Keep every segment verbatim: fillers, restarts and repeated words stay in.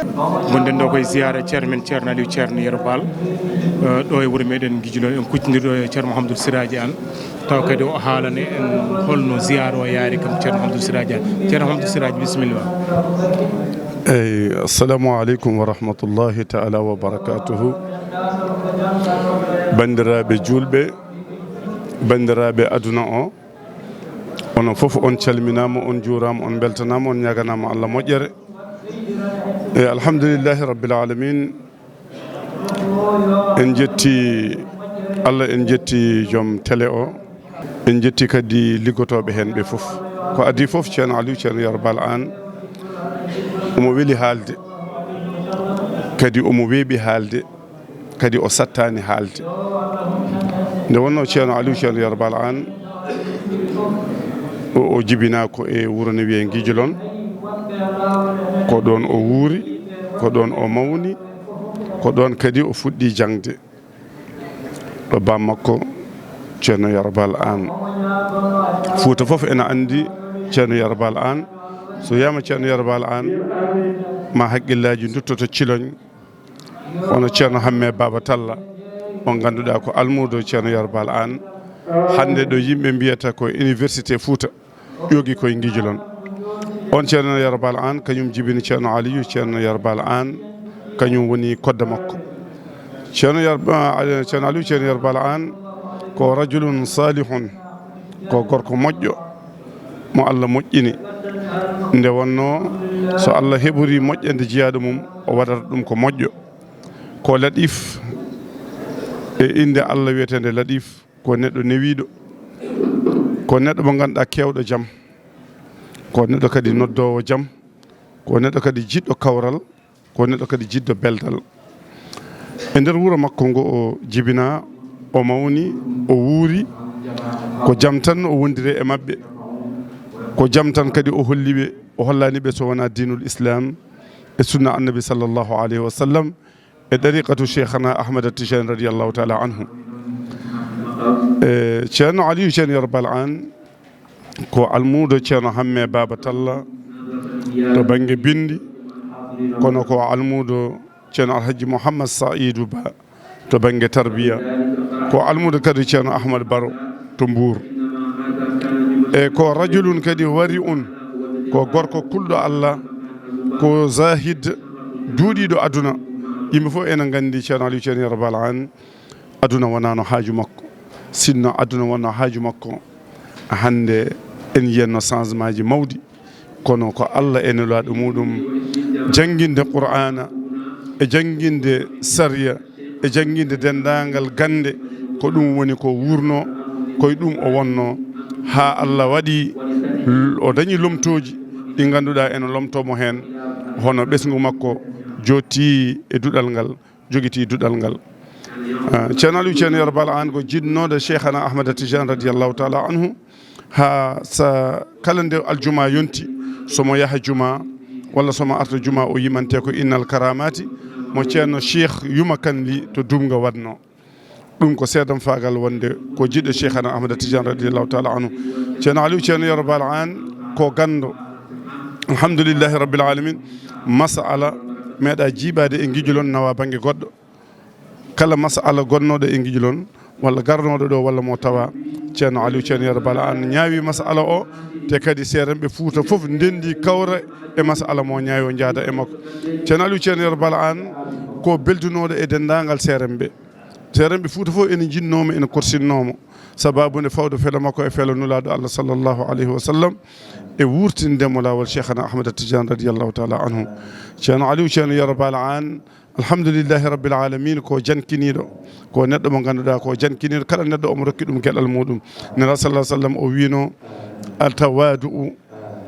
Ngonɗen ɗo koye ziyaara ceerno men, ceerno Aliou, ceerno Yero Baal, eh, ɗo e wuro meɗen Ngijilon. En kuccondirii ɗo e ceerno Mouhamadou Siraji Anne, taw kadi o haalana en holno ziyaara o yaari kam, ceerno Mouhamadou Siraji Anne. Ceerno Mouhamadou Siraji, bisimilla. Eyi, assalamu aleykum wa rahmatullahi taala wa barakatuhu. Banndiraaɓe juulɓe, banndiraaɓe aduna o, onon fof on calminaama, on njuuraama, on mbeltanaama, on ñaaganaama Allah moƴƴere. E alhamdulillahi rabbil alamin, en njetti Allah, en njetti joom télé o, en njetti kadi liggotooɓe heen ɓe fof. Ko adii fof, ceerno Aliou, ceerno Yero Baal Aan, omo weli haalde, kadi omo weeɓi haalde, kadi o sattaani haalde. Nde wonnoo ceerno Aliou, ceerno Yero Baal Aan, o, o jibinaa ko e wuro ne wiyee Ngijilon. Ko ɗoon o wuuri, ko ɗoon o mawni, ko ɗoon kadi o fuɗɗii jaŋde. Ɗo baam makko, ceerno Yero Baal Aan. Fuuta fof ena anndi ceerno Yero Baal Aan. So wiyaama ceerno Yero Baal Aan, ma hakkillaaji nduttoto Ciloñ, hono ceerno Hamme Baaba Talla, on ngannduɗaa ko almuudo ceerno Yero Baal Aan. Hannde ɗo yimɓe mbiyata ko Université Fuuta, ƴoogi koye Ngijilon. On ceerno Yero Baal Aan, kañum jibini ceerno Aliyu, ceerno Yero Baal Aan, kañum woni kodda makko. Ceerno Yer-, ah, ceerno Aliyu, ceerno Yero Baal Aan, ko rajulun salihun, ko gorko moƴƴo, mo Allah moƴƴini. Nde wonnoo, so Allah heɓori moƴƴande jiyaaɗo mum, o waɗata ɗum ko moƴƴo. Ko laɗif e innde Allah wiyeteende Laɗif, ko neɗɗo newiiɗo, ko neɗɗo mo ngannduɗaa keewɗo jam, ko neɗɗo kadi noddoowo jam, ko neɗɗo kadi jiɗɗo kawral, ko neɗɗo kadi jiɗɗo beldal. E nder wuro makko ngo o jibinaa, o mawni, o wuuri, ko jam tan o wondiri e maɓɓe, ko jam tan kadi o holli ɓe, o hollaani ɓe so wonaa diinul Islaam e sunna Annabi sallallahu alayhi wa sallam, e ɗariqatu Cheikhana Ahmad Tijani radiyallahu taala anhu. E, ceerno Aliyu Ceerno Yero Baal Aan ko almuudo ceerno Hamme Baaba Talla to bannge binndi, kono ko almuudo ceerno Alhaji Mouhammad Saïdou Ba to bannge tarbiya, ko almuudo kadi ceerno Ahmad Baro to Mbuur. E ko rajulun kadi wari'un, ko gorko kulɗo Allah, ko zahid, duuɗiiɗo aduna. Yimɓe fof ena nganndi ceerno Aliyu Ceerno Yero Baal Aan, aduna wonaano haaju makko. Sinno aduna wonnoo haaju makko, hannde en yiyanno changementji mawɗi. Kono ko Allah e Nelaaɗo muuɗum, jannginde Qur'aana, e jannginde sariya, e jannginde denndaangal gannde, ko ɗum woni ko wuurnoo, ko e ɗum o wonnoo, haa Allah waɗi l-, o dañi lomtooji ɗi ngannduɗaa ene lomtoo mo heen, hono ɓesngu makko jooɗtii e duɗal ngal, jogitii duɗal ngal. Ah, Ceerno Aliyu Ceerno Yero Baal Aan ko jiɗnooɗo Cheikhana Ahmad Tijani radiyallahu taala anhu, haa sa kala nde aljuma yonti, so mo yaha juma walla so mo arta juma, o yimante ko Innal Karamati mo ceerno Cheikh Yuma Kan Li to Dumga waɗnoo. Ɗum ko seedam faagal wonde ko jiɗɗo Cheikhana Ahmad Tijani radiyallahu taala anhu. Ceerno Aliyu Ceerno Yero Baal Aan ko ganndo. Alhamdulillahi rabbil alamin. Masala meeɗa jiiɓaade e Ngijilon nawa bannge goɗɗo. Kala masala gonnooɗo e Ngijilon, walla garnooɗo ɗo, walla mo tawa, Ceerno Aliyu Ceerno Yero Baal Aan ñaawi masala o, te kadi seeremɓe Fuuta fof ndenndi kawra e masala mo, ñaawi o njaada e makko. Ceerno Aliyu Ceerno Yero Baal Aan ko beldunooɗo e denndaangal seeremɓe. Seeremɓe Fuuta fof ene njinnoo mo, ene korsinnoo mo. Sababu nde fawde felo makko e felo Nulaaɗo Allah sallallahu alayhi wa sallam, e wuurtinde mo laawol Cheikhana Ahmad Tijani radiyallahu taala anhu. Ceerno Aliyu Ceerno Yero Baal Aan, alhamdulillahi rabbil alamin, ko jankiniiɗo, ko neɗɗo mo ngannduɗaa ko jankiniiɗo, kala neɗɗo omo rokki ɗum geɗal muuɗum. Nelaaɗo sallallahu alayhi wa sallam o wiino, "Atawadu'u",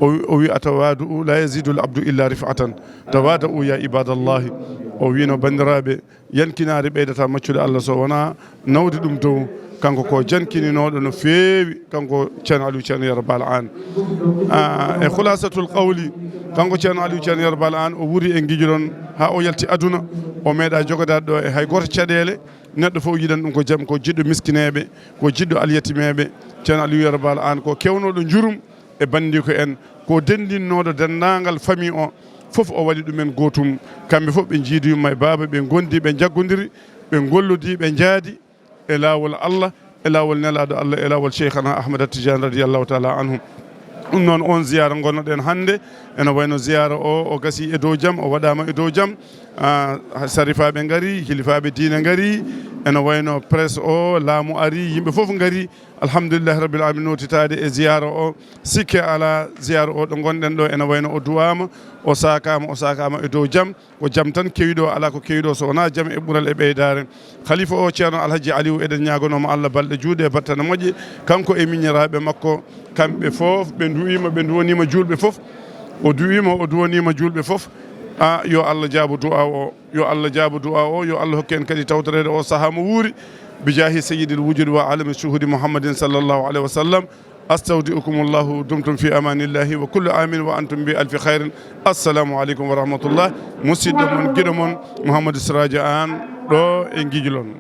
o wi, o wi, "Atawadu'u la yazidul abdu illa rif'atan. Tawadu'u ya ibadallahi." O wiino, "Banndiraaɓe, yankinaare ɓeydata maccude Allah so wonaa nawde ɗum dow." Kanko ko jankininooɗo no feewi, kanko Ceerno Aliyu Ceerno Yero Baal Aan. Ah, e khulasatul qawli, kanko Ceerno Aliyu Ceerno Yero Baal Aan, o wuuri e Ngijilon haa o yalti aduna, o meeɗa jogodaade ɗo e hay gooto caɗeele. Neɗɗo fof yiɗan ɗum ko jam, ko jiɗɗo miskineeɓe, ko jiɗɗo alyatimeeɓe. Ceerno Aliyu Yero Baal Aan ko keewnooɗo njurum e banndiiko en, ko denndinnooɗo denndaangal famille o, fof o waɗi ɗumen gootum. Kamɓe fof ɓe njiidiima e baaba, ɓe ngondi, ɓe njaggodiri, ɓe ngollodi, ɓe njaadi e laawol Allah, e laawol Nelaaɗo Allah, e laawol Cheikhana Ahmada Tidiane radiyallahu taala anhu. Ɗum noon, oon ziyaara ngonnoɗen hannde, ene wayno ziyaara o, o gasi e dow jam, o waɗaama e dow jam. Ah, sarifaaɓe ngari, hilifaaɓe diine ngari, ene wayno presse o, laamu ari, yimɓe fof ngari. Alhamdulillahi rabbil alamin, nootitaade e ziyaara o. Sikke alaa, ziyaara o ɗo ngonɗen ɗo, ene wayno o duwaama, o saakaama, o saakaama e dow jam. Ko jam tan kewiɗo, alaa ko kewiɗo so wonaa jam e ɓural e ɓeydaare. Khalifa o, Ceerno Alhaji Aliou, eɗen ñaaganoo mo Allah balɗe juuɗe e battane moƴƴe, kanko e miñiraaɓe makko, kamɓe fof ɓe duwiima, ɓe duwaniima juulɓe fof. O duwiima, o duwaniima juulɓe fof. A, yo Allah jaabu du'a o, yo Allah jaabu du'a o, yo Allah hokku en kadi tawtoreede o sahaa mo wuuri. Bi jaahi sayyidil wujudi wa alami shuhudi Muhammadin sallallahu alaihi wa sallam. Astawdi'ukumullahu, dumtum fi amanillahi wa kullu amin wa antum bi alfi khairin. Assalamu alaikum wa rahmatullah. Musidɗo mon, giɗo mon, Mouhamadou Siraji Anne, ɗo e Guidiolone.